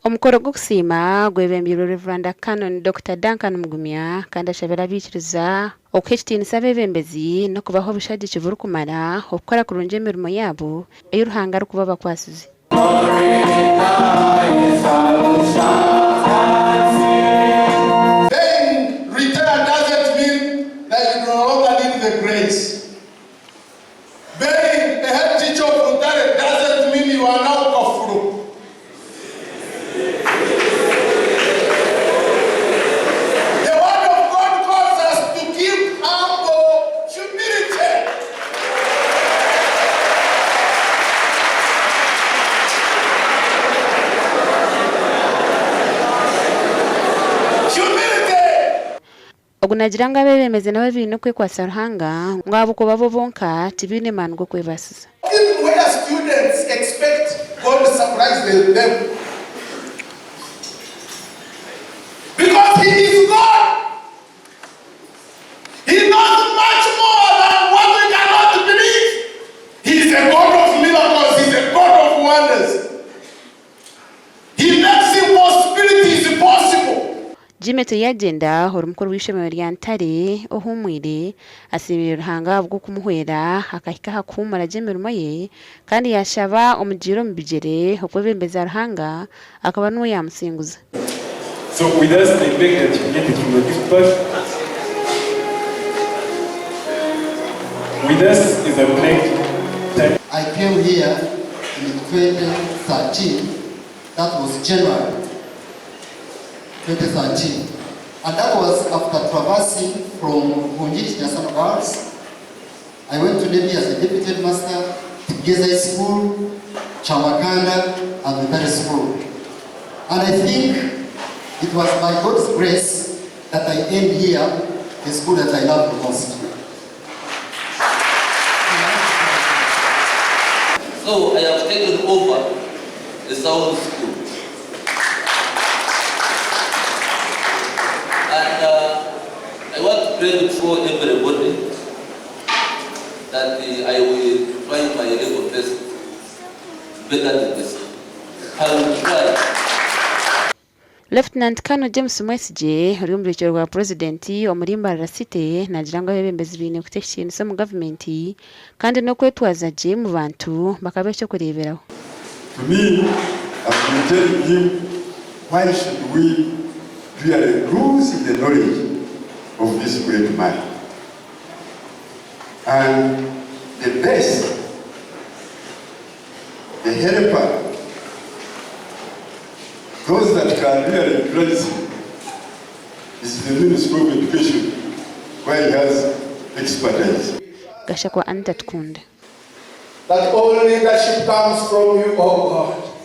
Omukoro gw'okusiima gwebembeirwe Rev. Canon Dokita Duncan Mugumya kandi ashabire abaikiriza okuha ekitiinisa abeebembezi n'okubaha obushagiki burikumara okukora kurungi emirimo yaabo ei Ruhanga arikuba abakwasize. Being retired doesn't mean that you no longer need the grace. Being a head teacher of Rutare doesn't mean you are now kafuru. The word of God calls us to keep humble humility. Humility. Ogu naagira ngu abeebembezi nabo baine kwekwatsa Ruhanga ngu ahabw'okuba bo bonka tibaine maani g'okwebaasiza. Even where students expect God surprise them because he is God. He knows much more than what we cannot believe. He is a God of miracles, he is a God of wonders. He makes impossibilities possible. Jimmy Turyagyenda ori mukuru w'eishomero rya Ntare ohuumwire, asiimire Ruhanga ahabw'okumuhwera akahika aha kuhuumura gye emirimo ye kandi yaashaba omugiire omu bigyere okwebembeza Ruhanga akaba niwe yaamusinguza. So with us they beg that you get it from the gift bag. With us is a plague type. I came here in 2013, that was January 2013, and that was after traversing from Rukungiri Kinyasano Girls. I went to Nebbi as a deputy headmaster, Geza High School, Kyamakanda and Rutare School. And I think it was by God's grace that I end here, the school that I love the most. So I have taken over the sound school. And uh, I want to pray before everybody that uh, I will try my level best better than this. I will try. Lieutenant Colonel James Mwesigye ori omu rukiiko rwa Purezidenti omuri Mbarara City naagira ngu abeebembezi baine kuta ekitiinisa omu gavumenti kandi n'okwetwaza gye omu bantu bakaba eky'okureeberaho. To me, I've been telling him why should we really lose the knowledge of this great man and the best, the helper, those that can really utilize him is the Ministry of Education where he has expertise. Gashakwa Anita Tukunda. That all leadership comes from you, O God.